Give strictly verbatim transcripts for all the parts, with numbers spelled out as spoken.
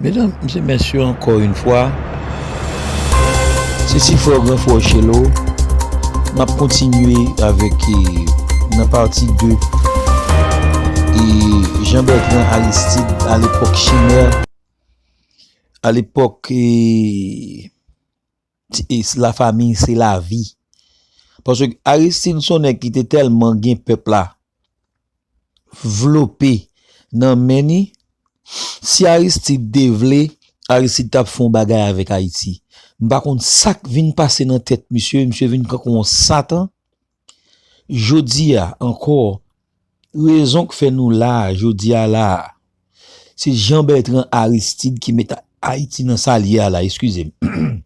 Medam, mesye, mèsi ankò yon fwa. Se ti frè w, gran frè w Chelo. M ap kontinye avèk, e, nan pati de, e, Jean Bertrand Aristide alepòk Chimè, alepòk, e, ti- e, Lafami se lavi. Paske Aristide se yon nèg ki te tèlman gen pèp la vlope nan men li. Si Aristide te vle, Aristide t ap fè yon bagay avèk Ayiti. M pa konn sa k vin pase nan tèt misye, misye vin kankou yon satan. Jodi a ankò, rezon k fè nou la a, jodi a la a, se Jean Bertrand Aristide ki met Ayiti nan sa l ye a la, eskize m.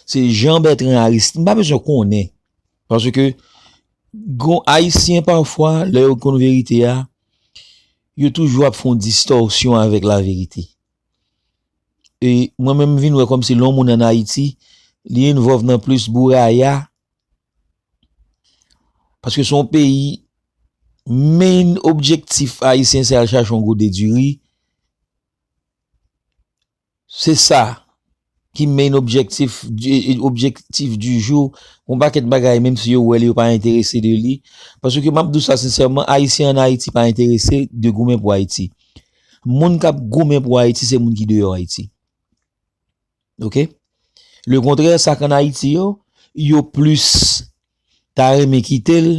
Se Jean Bertrand Aristide, m pa bezwen konnen. Paske gon Ayisyen pafwa, lè yo konn verite a, yo toujou ap fè yon distòsyon avèk laverite. E mwen menm m vin wè kòmsi lè yon moun ann Ayiti, li envòlv nan plis bouraya, paske se yon peyi, main objektif ayisyen se al chache yon gode diri. Se sa ki main objektif, objektif du jour. Yon pakèt bagay, menm si yo wè l, yo pa enterese de li. Paske m ap di w sa sensèman, Ayisyen ann Ayiti pa enterese de goumen pou Ayiti. Moun k ap goumen pou Ayiti, se moun ki deyò Ayiti. Oke? Lekontrè, sa k ann Ayiti yo, yo plis ta renmen kite l,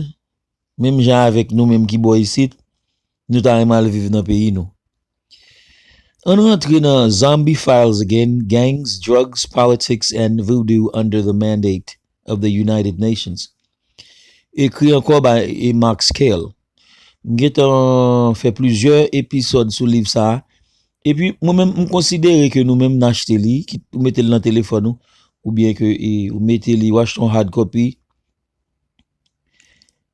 menm jan avèk nou menm ki bò isit, nou ta renmen al viv nan peyi nou. Ann rantre nan Zombie Files Again, Gangs, Drugs, Politics and Voodoo Under the Mandate of the United Nations. Ekri ankò bay e Max Kale. M gentan fè plizyè episode sou liv sa a. Epi mwen menm, m konsidere ke nou menm n achte li, kit ou mete l nan telefòn ou, oubyen ke e, ou mete li, ou achte yon hard copy.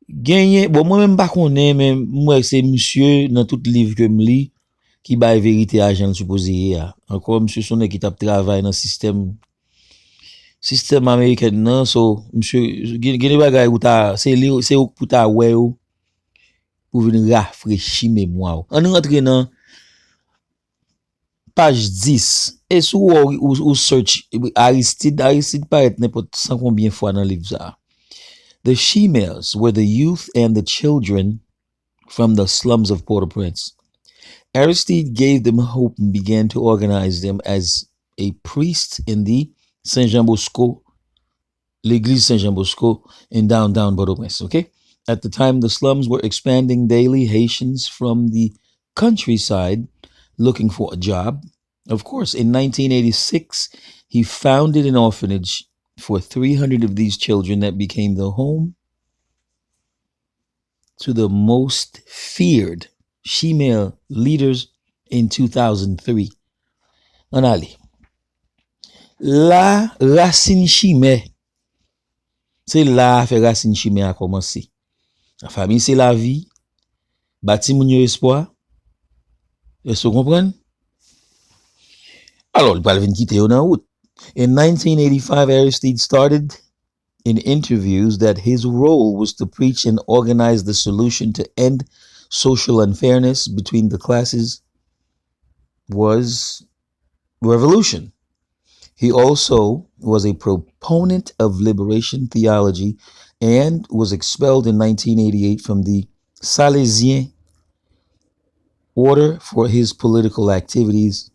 Genyen, bon, mwen menm m pa konnen, men m wè se misye nan tout liv ke m li ki bay verite a jan l sipoze ye a. Ankò, misye se yon nèg ki t ap travay nan sistèm, sistèm amerikèn nan, so, misye, gen, gen de bagay ou ta, se li, se ou pou ta wè yo, pou vin rafrechi memwa w. Ann rantre nan paj dis. E si w wè ou, ou, ou search Aristide, Aristide parèt nenpòt san konbyen fwa nan liv sa a. The Shemales were the youth and the children from the slums of Port-au-Prince. Aristide gave them hope and began to organize them as a priest in the Saint Jean Bosco, l'église Saint Jean Bosco in downtown Port-au-Prince, okay? At the time, the slums were expanding daily. Haitians from the countryside looking for a job. Of course, in nineteen eighty-six, he founded an orphanage for three hundred of these children that became the home to the most feared Chimè leaders in two thousand three. Ann ale. La, rasin chimè. Se la afè rasin chimè a kòmanse. Lafanmi se lavi. Ba timoun yo espwa. Èske w konprann? Alò, li pral vin kite yo nan wout. In nineteen eighty-five, Aristide started in interviews that his role was to preach and organize the solution to end social unfairness between the classes was revolution. He also was a proponent of liberation theology and was expelled in nineteen eighty-eight from the Salesian order for his political activities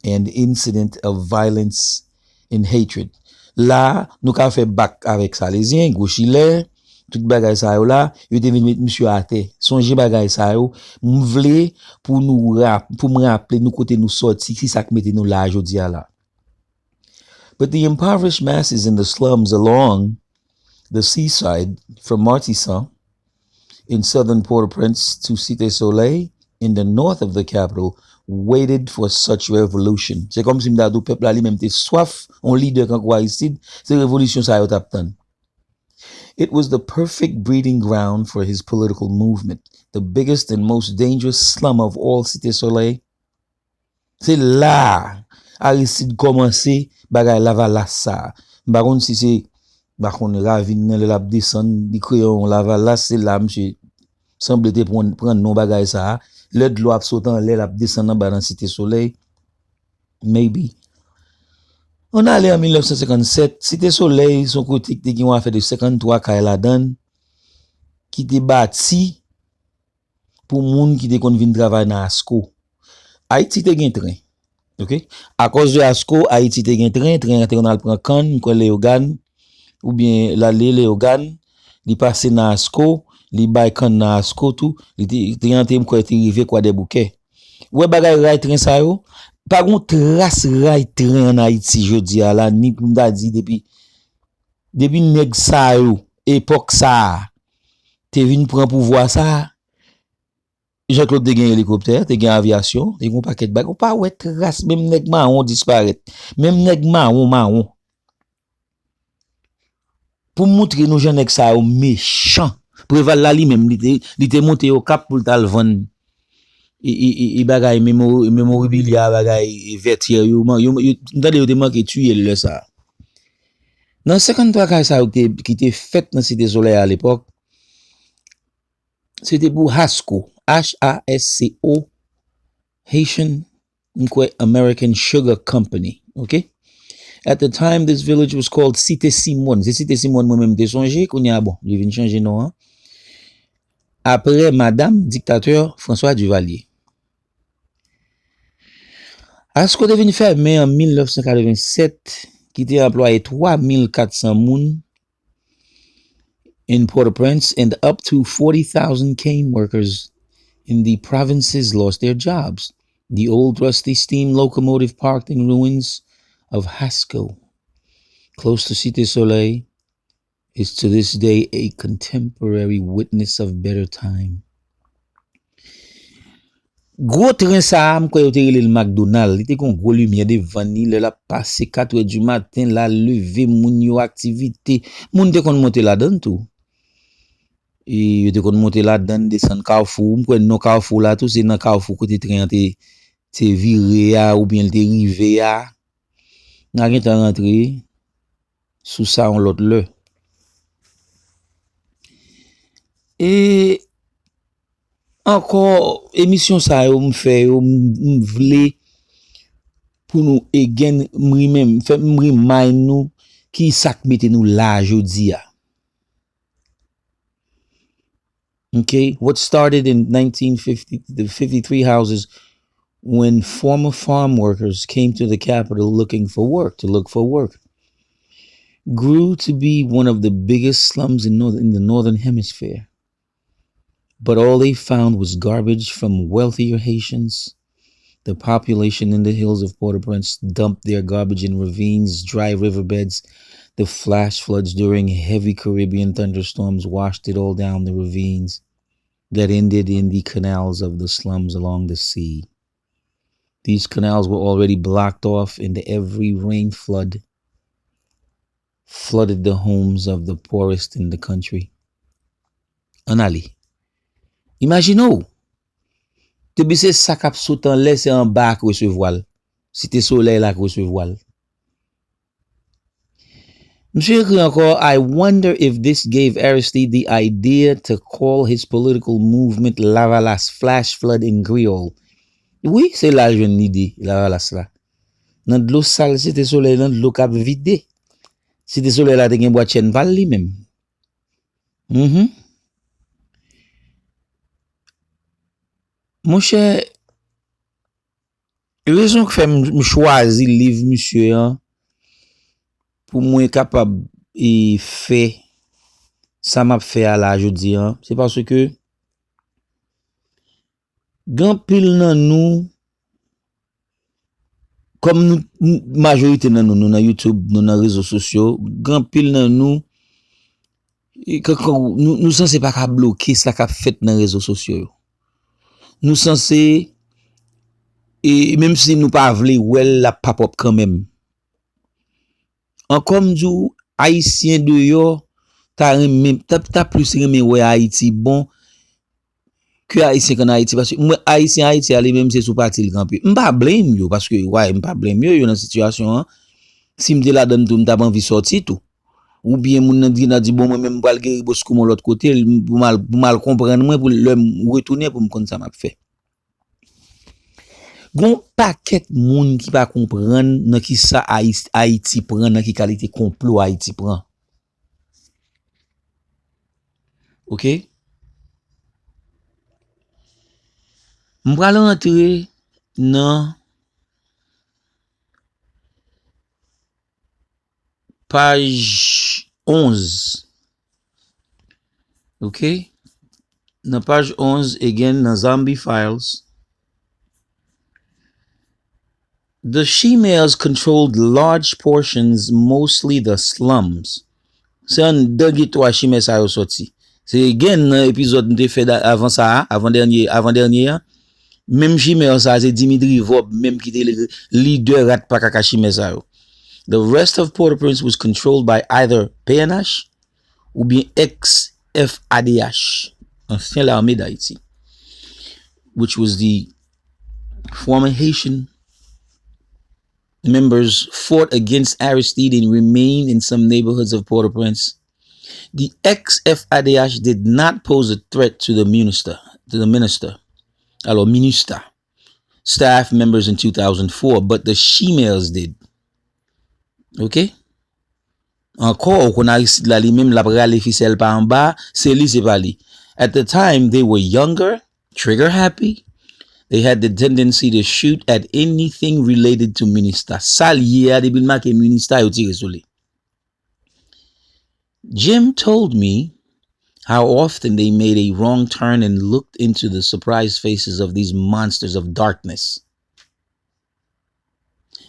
and incident of violence and hatred. La, nou ka fè bak avèk Salezyen, Gwochilè, tout bagay sa yo la, yo te vin met misye atè. Sonje bagay sa yo, m vle pou nou rap, pou m raple nou kote nou sòti, ki sa k mete nou la jodi a la. But the impoverished masses in the slums along the seaside from Martissant in southern Port-au-Prince to Cité Soleil in the north of the capital waited for such revolution. Se kòmsi m ta di w pèp la li menm te swaf yon lidè kankou Aristide, se revolisyon sa yo t ap tann. It was the perfect breeding ground for his political movement. The biggest and most dangerous slum of all Cité Soleil. Se la a Aristide kòmanse bagay lavalas sa a. M pa konn si se, m pa konn ravin nan lè l ap desann, li kreye yon lavalas, se la misye sanble te pran, pran non bagay sa a. Lè dlo ap sot anlè, l ap desann anba nan Site Solèy. Maybe. Ann ale an mil nèf san senkann sèt, Site Solèy se yon kote ki te gen yon afè de senkann twa kay ladan l, ki te bati pou moun ki te konn vin travay nan Asco. Ayiti te gen tren. Ok? Akòz de Asco, Ayiti te gen tren, tren an te konn al pran kann, m kwè Leyogàn, oubyen l ale Leyogàn, li pase nan Asco, li bay kann nan Asco tou, li te, tren an te, m kwè, te rive Kwadèboukè. Ou wè bagay ray tren sa yo? Pa gon tras ray tren ann Ayiti jodi a la, ni pou m ta di depi, depi nèg sa yo, epòk sa a, te vin pran pouvwa sa a, Jean Claude te gen elikoptè, te gen avyasyon, te gen yon pakèt bagay. Ou pa wè tras, menm nèg mawon disparèt. Menm nèg mawon, mawon. Pou m moutre nou jan nèg sa yo mechan. Preval la li menm, li te, li te monte Okap pou l t al vann e, e, e, e bagay memori-, memoribilya, bagay e, Vètyè yo, man-, yo, yo, m tande yo te manke tiye l lè sa a. Nan senkann twa kay sa yo ki te, ki te fèt nan Site Solèy a lepòk, se te pou Hasco, H A S C O, Haitian, m kwè, American Sugar Company, ok? At the time, this village was called Site Simòn. Se Site Simòn mwen menm te sonje, kounye a, bon, li vin chanje non an. Apre madanm diktatè François Duvalier. Asco te vin fèmen an mil nèf san katreven sèt, ki te anplwaye twa mil kat san moun in Port-au-Prince, and up to forty thousand cane workers in the provinces lost their jobs. The old rusty steam locomotive parked in ruins of Hasco, close to Cité Soleil, is to this day a contemporary witness of better time. Gwo tren sa a, m kwè yo te rele l McDonald. Li te gen gwo limyè devan li, lè l ap pase kat è di maten, l al leve moun yo aktivite. Moun te konn monte ladan l tou. E yo te konn monte ladan l, desann Kafou. M kwè non Kafou la tou, se nan Kafou kote tren an te, te vire a, oubyen l te rive a. N a gentan rantre sou sa yon lòt lè. E ankò, emisyon sa yo m fè yo, m, m vle pou nou, again, m remem-, fè m remind nou ki sa k mete nou la jodi a. Okay, what started in nineteen fifty, the fifty-three houses when former farm workers came to the capital looking for work, to look for work, grew to be one of the biggest slums in north-, in the Northern Hemisphere. But all they found was garbage from wealthier Haitians. The population in the hills of Port-au-Prince dumped their garbage in ravines, dry riverbeds. The flash floods during heavy Caribbean thunderstorms washed it all down the ravines that ended in the canals of the slums along the sea. These canals were already blocked off, and every rain flood flooded the homes of the poorest in the country. Ann ale. Imajine w, depi se sa k ap sot anlè, se anba a k resevwa l. Site Solèy la k resevwa l. Misye ekri ankò, I wonder if this gave Aristide the idea to call his political movement Lavalas Flash Flood in Creole. Wi, se la l jwenn lide Lavalas la. Nan dlo sal Site Solèy, nan dlo k ap vide. Site Solèy la te gen bwat chèn pa l li menm. Mhm. Monchè, rezon k fè m, m chwazi liv misye an pou mwen kapab e fè sa m ap fè a la jodi a, se paske gen anpil nan nou, kòm nou, nou, majorite nan nou, nou nan YouTube, nou nan rezo sosyo, gen anpil nan nou, e, kankan, nou, nou sanse pa ka bloke sa k ap fèt nan rezo sosyo yo. Nou sanse, e, menm si nou pa vle wè l, l ap pop up kanmenm. Ankò m di w, Ayisyen deyò ta renmen, ta, ta plis renmen wè Ayiti bon ke Ayisyen k ann Ayiti, paske m wè Ayisyen Ayiti a li menm se sou pati l kanpe. M pa blame yo, paske, why, m pa blame yo, yo nan sitiyasyon an. Si m te ladan l tou, m t ap anvi sòti tou. Oubyen moun nan di, nan di, bon, mwen menm m pral geri bòs kou m yon lòt kote, pou m al, pou m al konprann mwen, pou lè m retounen pou m konn sa m ap fè. Gon pakèt moun ki pa konprann nan ki sa Ayis- Ayiti pran, nan ki kalite konplo Ayiti pran. Ok? M pral rantre nan paj onz. Ok? Nan paj onz, again, nan Zombie Files. The Shemales controlled large portions, mostly the slums. Se anndan geto a Chimè sa yo sòti. Se again nan epizòd m te fè da- avan sa a, avan dènye, avan dènye a. Menm Chimè sa a, se Dimitri Vorbe menm ki te li- lidè rat pakaka Chimè sa yo. The rest of Port-au-Prince was controlled by either P N H oubyen ex F A D H, Ancien Larmée d'Haïti, which was the former Haitian members fought against Aristide and remained in some neighborhoods of Port-au-Prince. The ex F A D H did not pose a threat to the minister, to the minister. Alors, minister, staff members in two thousand four, but the Shemales did. Ok? Ankò, ou konn Aristide la li menm, l ap rale fisèl pa anba, se li, se pa li. At the time, they were younger, trigger happy. They had the tendency to shoot at anything related to Minista. Sa l ye a, depi l make Minista, yo tire sou li. Jim told me how often they made a wrong turn and looked into the surprised faces of these monsters of darkness.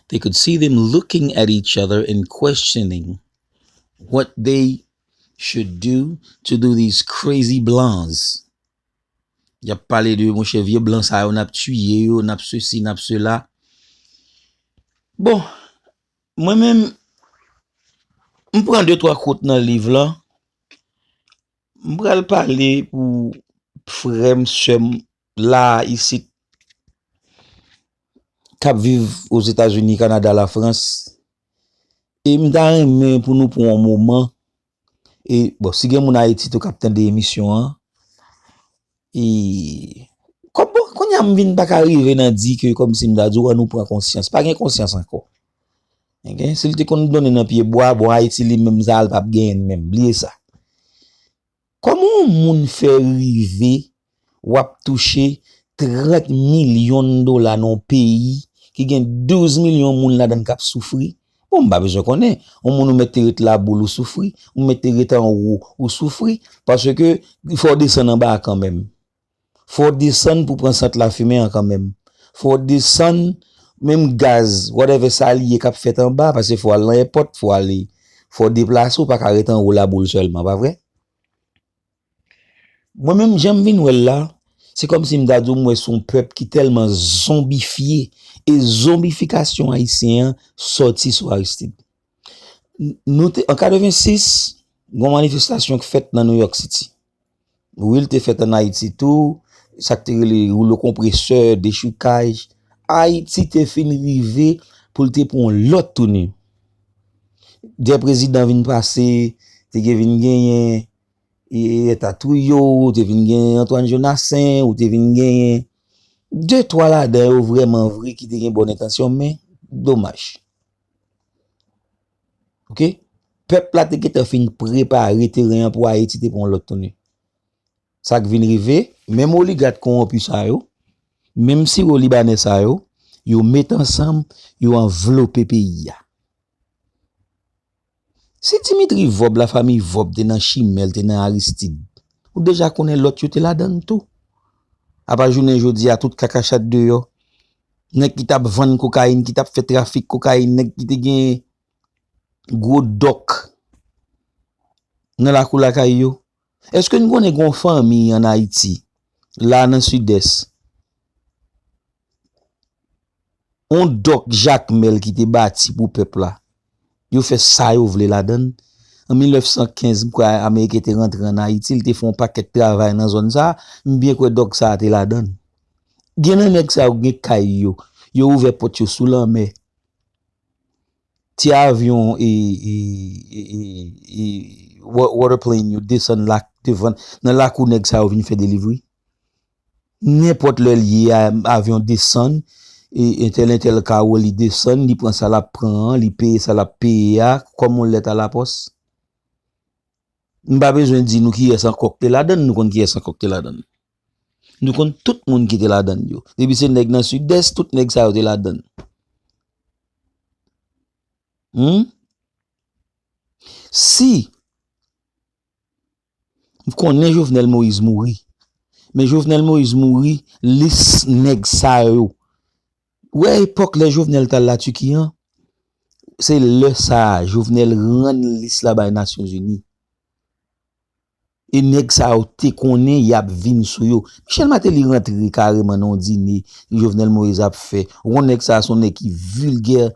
They could see them looking at each other and questioning what they should do to do these crazy blondes. Y ap pale de, monchè, vye blan sa yo, n ap tiye yo, n ap sesi, n ap sela. Bon, mwen menm, m pran de twa kout nan liv lan. M pral pale pou frè m, sè m, la a, isit, k ap viv Ozetazini, Kanada, Lafrans. E m ta renmen pou nou pran yon moman. E, bon, si gen moun Ayiti tou k ap tande emisyon an, e, kòm, bon, kounye a m vin pa ka rive nan di ke kòmsi m ta di w, ann nou pran konsyans. Pa gen konsyans ankò. Ok? Si l te konn donnen nan pye bwa, bon, Ayiti li menm sa a, l p ap genyen l menm. Bliye sa. Kòman yon moun fè rive w ap touche trant milyon dola nan yon peyi ki gen douz milyon moun ladan l k ap soufri? Bon, m pa bezwen konnen. Yon moun ou mèt te ret laboul ou soufri, ou mèt te ret anwo ou soufri, paske fò w desann anba a kanmenm. Fò w desann pou pran sant lafimen an kanmenm. Fò w desann menm gaz, whatever sa l ye k ap fèt anba, paske fò w al nan èpòt, fò w ale, fò w deplase, ou pa ka ret anwo laboul sèlman, pa vre? Mwen menm, jan m vin wè l la, se kòmsi m ta di w m wè se yon pèp ki tèlman zonbifye, e zonbifikasyon ayisyen an sòti sou Aristide. N- Nou te, an katrevensis, gen yon manifestasyon k fèt nan New York City. Wi, l te fèt ann Ayiti tou, sa k te rele woulo konpresè, dechoukaj. Ayiti te fin rive pou l te pran yon lòt touni. De prezidan vin pase, te gen vin genyen, e, e, Eta Trio, ou te vin gen Antoine Jonassaint, ou te vin genyen de twa ladan yo vrèman vre ki te gen bòn entansyon, men domaj. Ok? Pèp la te gentan fin prepare teren an pou Ayiti te pran yon lòt tounen. Sa k vin rive, menm oligak kowonpi sa yo, menm siwo libanè sa yo, yo met ansanm, yo anvlope peyi a. Si Dimitri Vòb, lafanmi Vòb te nan Chimè, l te nan Aristid, ou deja konnen lòt yo te ladan l tou. Apa jounen jodi a, tout kakachat deyò, nèg ki t ap vann kokayin, ki t ap fè trafik kokayin, nèg ki te gen gwo dòk nan lakou lakay yo. Èske n konnen gen yon fanmi ann Ayiti, la nan Sidès, yon dòk Jakmèl ki te bati pou pèp la? Yo fè sa yo vle ladan l. An mil nèf san kenz, m kwè Ameriken te rantre ann Ayiti, li te fè yon pakèt travay nan zòn sa a, m byen kwè dòk sa a te ladan l. Gen nan nèg sa yo gen kay yo, yo ouvè pòt yo sou lanmè. Ti avyon, e, e, e, e, e, wa- waterplane yo desann la, devan, nan lakou nèg sa yo vin fè delivri. Nenpòt lè l ye a, avyon desann, e, entèl, entèl kawo, li desann, li pran sa l ap pran an, li peye sa l ap peye a, kòm yon lèt alapòs. M pa bezwen di nou kiyès ankò k te ladann, nou konn kiyès ankò k te ladann. Nou konn tout moun ki te ladann yo. Depi se nèg nan Sidès, tout nèg sa yo te ladann. Hmm? Si M konnen Jovenel Moïse mouri. Men Jovenel Moïse mouri, lis nèg sa yo. Ou wè epòk lè Jovenel t al Latiki an, se lè sa a Jovenel rann lis la bay Nasyonzini. E nèg sa yo te konnen y ap vin sou yo. Michel Martelly rantre kareman nan yon dine Jovenel Moïse ap fè. Ou konn nèg sa a se yon nèg ki vilgè.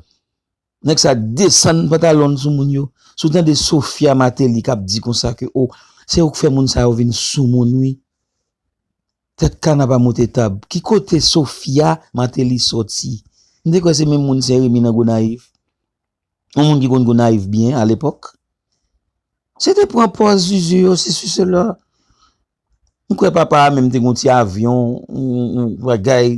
Nèg sa desann pantalon l sou moun yo. Si w tande Sophia Martelly k ap di konsa ke, o, se ou k fè moun sa yo vin sou moun wi. Tèt kana pa moute tab. Ki kote Sophia Martelly sòti? M te kwè se menm moun Sen Remi nan Gonayiv. Yon moun ki konn Gonayiv byen alepòk. Se te pran pòz zuzu yo, sesi sela. M kwè papa a menm te gen yon ti avyon, yon, yon bagay.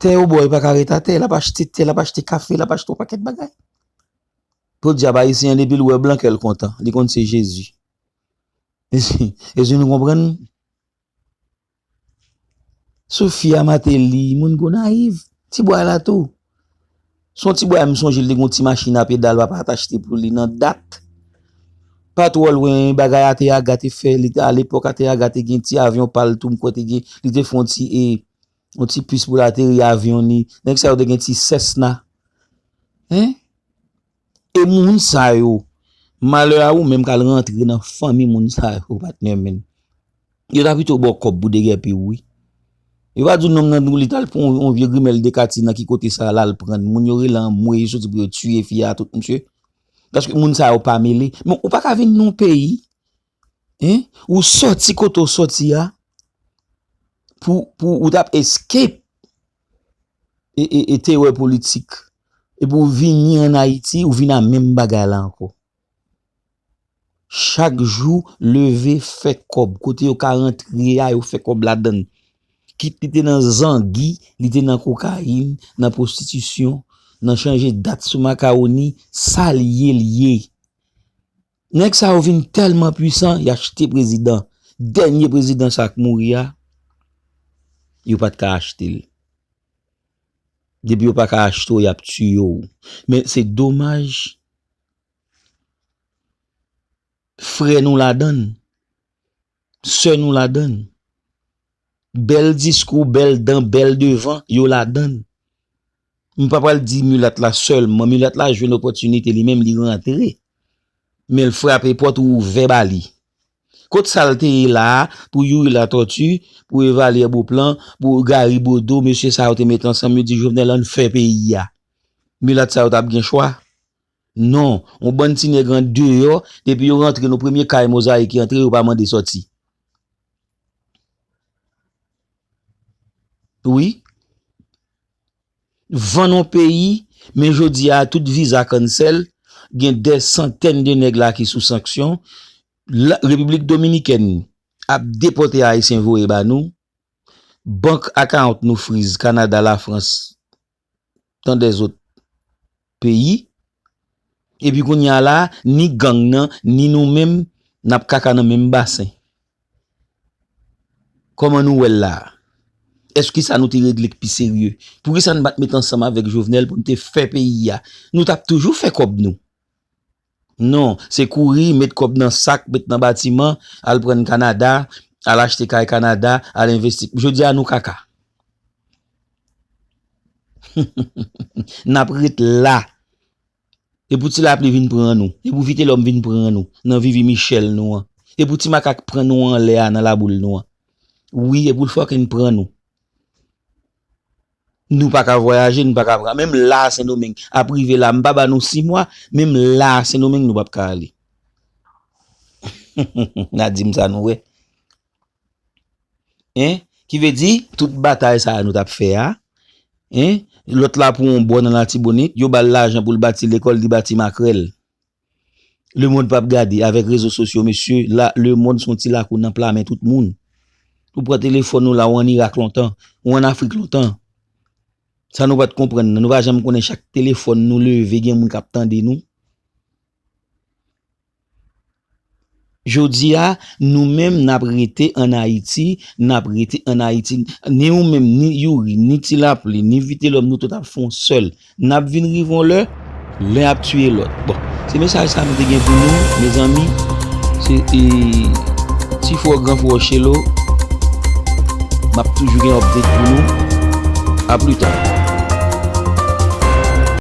Tè yo ba w, li pa ka ret atè, l ap achte tè, l ap achte kafe, l ap achte yon pakèt bagay. Podyab ayisyen an, depi l wè blan, kè l kontan. Li konn se Jezi. Èske nou konprann? Sophia Martelly, moun Gonayiv, ti bwa la tou. Se yon ti bwa, m sonje l te gen yon ti machin a pedal papa a t achte pou li nan dat. Pa twò lwen, bagay Ateyaga te fè, li te, alepòk Ateyaga te gen ti avyon pa l tou, m kwè te gen, li te fè yon ti, e, yon ti pis pou l ateri avyon li. Nèg sa yo te gen ti Cessna. Hein? E moun sa yo, malè a ou menm k al rantre nan fanmi moun sa yo, patnè men. Yo ta pito ba w kòb pou degèpi w wi. Yo pa di w nonm nan li t al pran yon, yon vye grimèl dekati nan ki kote sa l al pran. Moun yo rele anmwe, yo soti pou yo tiye fi a tout, mesye. Paske moun sa yo pa mele. Men ou pa ka vin nan yon peyi, hein, ou sòti kote w sòti a, pou, pou ou t ap escape e, e, e terè politik. Epi w vini ann Ayiti, ou vin a menm bagay la ankò. Chak jou, leve, fè kòb. Kote yo ka rantre a, yo fè kòb ladann. Kit li te nan zangi, li te nan kokayin, nan pwostitisyon, nan chanje dat sou makawoni, sa l ye, l ye. Nèg sa yo vin tèlman pwisan, y achte prezidan. Dènye prezidan sa k mouri a, yo pa t ka achte l. Depi yo pa ka achte w, y ap tiye w. Men se domaj, frè nou ladann, sè nou ladann. Bèl diskou, bèl dan, bèl devan, yo ladann. M pa pral di milat la sèlman. Milat la jwenn opòtinite li menm, li rantre. Men l frape pòt ou ouvè ba li. Kot sa l te ye la a pou Youri Latortue, pou Evalyè Beauplan, pou Gary Bodeau, mesye sa yo te met ansanm, yo di Jovenel, ann fè peyi a. Milat sa yo t ap gen chwa? Non, yon bann ti nèg andeyò, depi yo rantre nan premye kay Mozayik ki antre, yo pa mande sòti. Wi. Vann yon peyi, men jodi a tout viza cancel, gen dè santèn de nèg la ki sou sanksyon. La, Repiblik Dominikèn ap depòte Ayisyen voye ba nou. Bank account nou friz, Kanada, Lafrans, tandèzòt peyi. Epi kounye a la, ni gang nan, ni nou menm, n ap kaka nan menm basen. Kòman nou wè l la a? Èske sa nou te regle k pi serye? Poukisa n pa t met ansanm avèk Jovenel pou n te fè peyi a? Nou t ap toujou fè kòb nou. Non, se kouri, met kòb nan sak, met nan batiman, al pran Kanada, al achte kay Kanada, al envesti. Jodi a nou kaka. N ap ret la. E pou ti lapli vin pran nou. E pou Vitelòm vin pran nou. Nan Vivi Michèl nou an. E pou ti makak pran nou anlè a nan laboul nou an. Wi, e pou l fucking pran nou. Nou pa ka vwayaje, nou pa ka pran. Menm la a Sendomeng, ap rive la, m pa ba nou sis mwa, menm la a Sendomeng, nou p ap ka ale. N a di m sa nou wè. Hein? Ki vle di, tout batay sa a nou t ap fè a, hein? Lòt la pou yon bò nan Latibonit, yo ba l lajan pou l bati lekòl, li bati makrèl. Lemonn p ap gade avèk rezo sosyo, mesye, la, lemonn se yon ti lakou nan pla men tout moun. Ou pran telefòn ou la, ou ann Irak lontan, ou ann Afrik lontan. Sa nou pa t konprann nan. Nou pa janm konnen chak telefòn nou leve gen moun k ap tande nou. Jodi a, nou menm n ap rete ann Ayiti, n ap rete ann Ayiti. Ni ou menm, ni Youri, ni Ti Lapli, ni Vitelòm, nou tout ap fè yon sèl. N ap vin rive yon lè, len ap tiye lòt. Bon, se mesaj sa m te gen pou nou, mezanmi. Se, e, ti frè gran frè Chelo. M ap toujou gen update pou nou. A pli ta.